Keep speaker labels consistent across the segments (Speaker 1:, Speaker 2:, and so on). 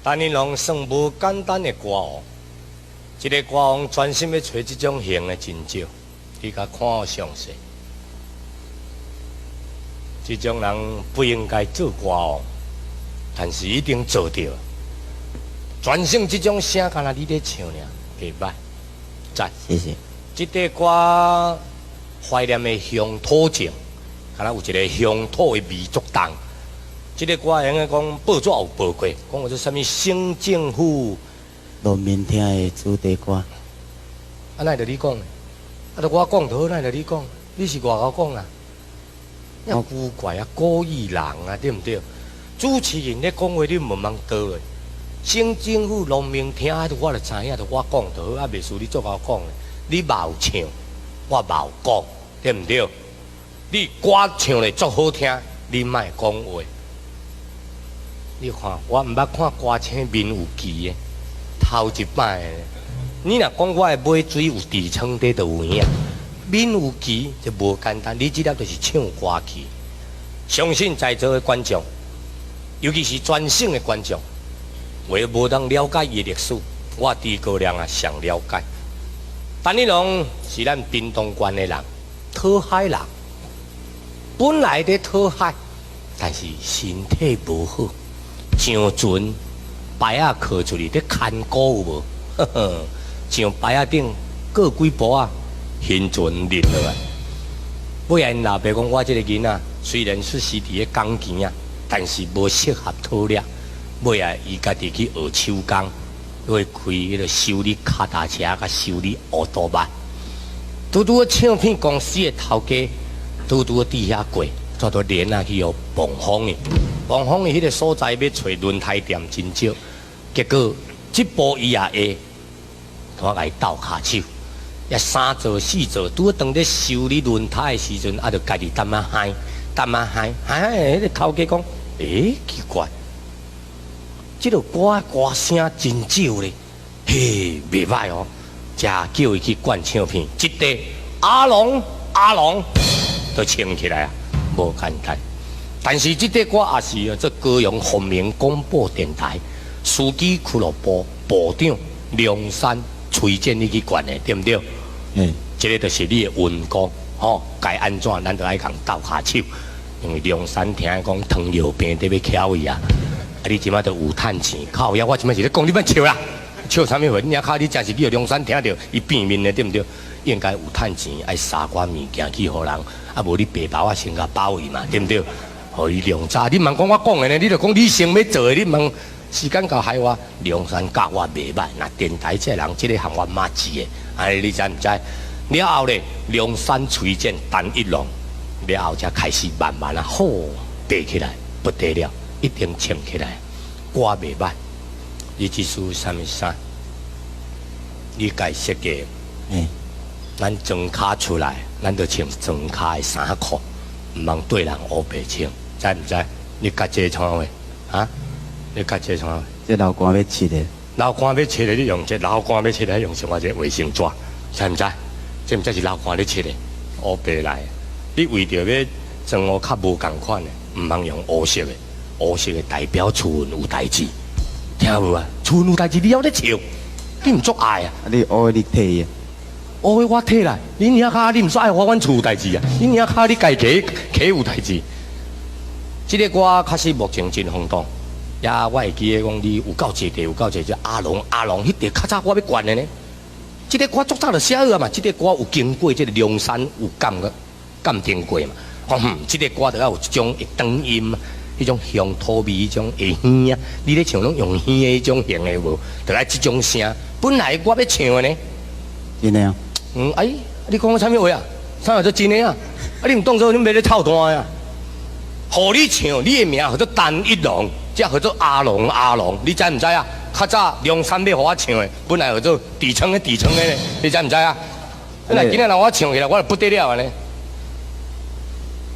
Speaker 1: 陳一龍算無簡單的歌王，一个歌王專心欲揣這種型的真少，你共看好詳細。這種人不應該做歌王，但是一定做著。全省這種聲，敢若你咧唱爾，袂䆀。讚。
Speaker 2: 謝謝。
Speaker 1: 這塊歌懷念的鄉土情，敢若有一个鄉土的味足重。這个歌應該講報紙有報過，講有做啥物省政府
Speaker 2: 農民廳的主題歌。
Speaker 1: 啊，哪會著你講？啊，著我講就好，哪會著你講？你是外口講啊？你古怪啊，故意人啊，對毋對？主持人咧講話，你毋通倒落。省政府農民廳，啊，我就知影，著我講就好，啊，袂輸你足𠢕講的。你嘛有唱，我嘛有講，對毋對？你歌唱咧足好聽，你莫講話。你看，我毋捌看歌星面有痣的，頭一擺。你若講我的尾椎有痔瘡，這就有影。面有痣就無簡單，你這粒就是唱歌去。相信在座的觀眾，尤其是全省的觀眾，為無當了解伊的歷史，我豬哥亮啊上了解。陳一龍是咱屏東縣的人，討海人，本來佇討海，但是身體無好。上船牌仔靠出去，咧牽鼓有無？呵呵，上牌仔頂過幾步啊，漁船離落來。尾仔𪜶老爸講：我這个囡仔雖然出世佇咧港墘啊，但是無適合討獵。尾仔伊家己去學手工，去開彼个修理跤踏車佮修理烏多麥。拄拄好唱片公司的頭家，拄拄好佇遐過，煞到連仔去予暴風的。暴風的彼个所在欲揣輪胎店真少，結果這步伊也會，我共伊鬥跤手，也三做四做，拄好當咧修理輪胎的時陣，啊，就家己淡仔嗨，淡仔嗨，嗨嗨，彼个頭家講，欸，奇怪，這个歌歌聲真少咧，嘿，袂䆀哦，才叫伊去灌唱片，這塊阿龍阿龍都唱起來啊，無簡單。但是這塊歌也是做高雄鳳鳴廣播電台司機俱樂部部長梁山崔建你去灌的，對毋對？
Speaker 2: 嗯。
Speaker 1: 這个就是你的恩公，吼，該按怎咱就愛共鬥跤手，因為梁山聽講糖尿病佇欲翹伊啊，啊你這擺都有趁錢，靠呀！我這擺是咧講你莫笑啦，笑啥物話？你遐靠你真是去予梁山聽著，伊變面的對毋對？應該有趁錢，愛撒寡物件去予人，啊無你白包仔先共包伊嘛，對毋對？予伊量早，你毋通講我講的呢？你著講你先欲做的，你毋通時間到害我。梁山教我袂䆀，若電台這个人這个項我嘛知的，按呢你知毋知？了後咧，梁山崔健陳一龍，了後才開始慢慢啊好爬起來，不得了，一定唱起來，歌袂䆀。你這首啥物衫？你家設計？咱裝跤出來，咱就穿裝跤的衫褲，毋通對人烏白穿。知毋知？你家這創貨？啊？你家這創貨？
Speaker 2: 這流汗欲拭的。
Speaker 1: 流汗欲拭的，你用這流汗欲拭的，用上我這衛生紙，知毋知？這毋才是流汗咧拭的，烏白來。你為著欲裝予較無仝款的，毋通用烏色的，烏色的代表厝有代誌，聽無啊？厝有代誌，你猶咧笑，你毋足愛啊？
Speaker 2: 啊，你烏的你退啊？
Speaker 1: 烏的我退來，你爾跤你毋煞愛我阮厝有代誌啊？你爾跤你家己家有代誌。這个歌確實目前真轟動，也我會記得講你有夠濟地，有夠濟隻阿龍阿龍，彼塊較早我欲灌的呢。這个歌足早就寫好啊嘛，這个歌有經過這个梁山有鑑個鑑定過嘛。講嗯，這个歌就愛有這種會轉音，彼種鄉土味，彼種會耳啊，你咧唱攏用耳的彼種型的無？就愛這種聲。本來我欲唱的呢。
Speaker 2: 真的啊？
Speaker 1: 嗯，哎，你講啥物話啊？啥話做真的啊？啊，你毋當做你欲咧臭蛋啊？予你唱，你的名號做陳一龍，這號做阿龍阿龍，你知毋知啊？較早梁山欲予我唱的，本來號做痔瘡的痔瘡的呢，你知毋知啊？來，今仔若我唱起來，我就不得了啊呢！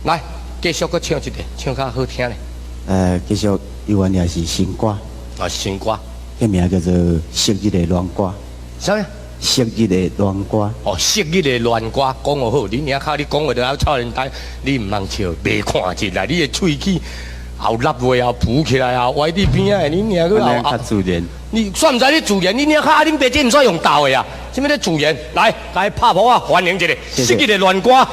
Speaker 1: 來，繼續閣唱一个，唱較好聽咧。
Speaker 2: 繼續，猶原也是新歌。
Speaker 1: 啊，新歌。
Speaker 2: 這名叫做《昔日的戀歌》。
Speaker 1: 啥物？
Speaker 2: 昔日的戀歌。
Speaker 1: 哦，昔日的戀歌，講予好，你爾跤你講話就愛臭人呆，你毋通笑，袂看一來，你的喙齒，後立話後浮起來啊，歪佇邊仔的，你爾閣
Speaker 2: 按呢
Speaker 1: 後
Speaker 2: 較自然。
Speaker 1: 你煞毋知你自然，你爾較啊，恁爸這毋煞用鬥的啊？啥物咧自然？來，來拍鼓啊，歡迎一下，
Speaker 2: 謝謝。
Speaker 1: 昔日的戀歌。